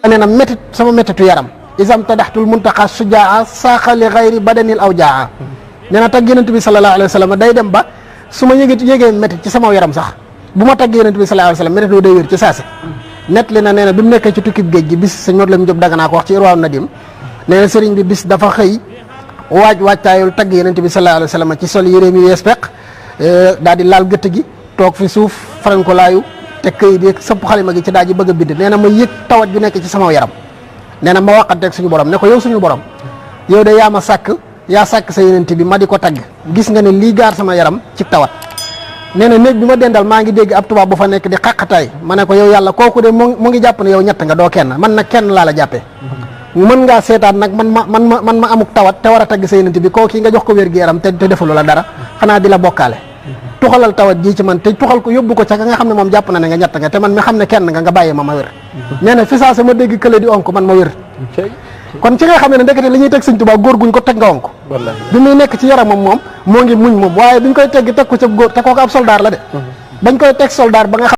nee na métit sama métitu yaram isam tadaxtul muntaqa sujaa saaqa li xayri badanil aw jaa nee na tagg yonent bi sallallahu alayhi wa sallam day dem ba su ma yégee métit ci sama yaram sax bu ma tagg yonent bi sallallahu alayhi wa sallam métit day wér ci saasi net li na nee na bi mu nekkee ci tukkib géej gi bis sëñ Modou Lamine Diop Dagana ko wax ci Irwaaw Nadim nee na sëriñ bi bis dafa xëy waajtaayul tagg yonent bi sallallahu alayhi wa sallam ci sol yére mi wees peq daal di laal gëtt gi toog fi suuf farankolaayu te këyit yi sëpp xalima gi ci daal ji bëgg a bind nee na ma yëg tawat ju nekk ci sama yaram nee na ma waxanteeg suñu borom ne ko yow suñu borom yow de yaa ma sàkk yaa sàkk sa yonent bi ma di ko tagg gis nga ne lii gaar sama yaram ci tawat nee na néeg bi ma dendal maa ngi dégg ab tubaab bu fa nekk di xaqataay ma ne ko yow yàlla kooku de mu ngi jàpp ne yow ñett nga doo kenn man nag kenn laa la jàppee mën ngaa seetaan nag man ma amuk tawat te war a tagg sa yonent bi koo kii nga jox ko wér gu yaram te defalu la dara xanaa di la bokkaale tuxalal tawat ji ci man te tuxal ko yóbbu ko ca nga xam ne moom jàpp na ne nga ñett nga te man mi xam ne kenn nga bàyyi ma wér nee na fi saa ma dégg kële di onk man ma wér kon ci nga xam ne ndekete li ñuy teg sëñ Tuubaa góor guñ ko teg nga onk bi muy nekk ci yaramam moom moo ngi muñ moom waaye biñ koy teggi teg ko ca góor te kooku ab soldaar la de bañ koy teg soldaar ba nga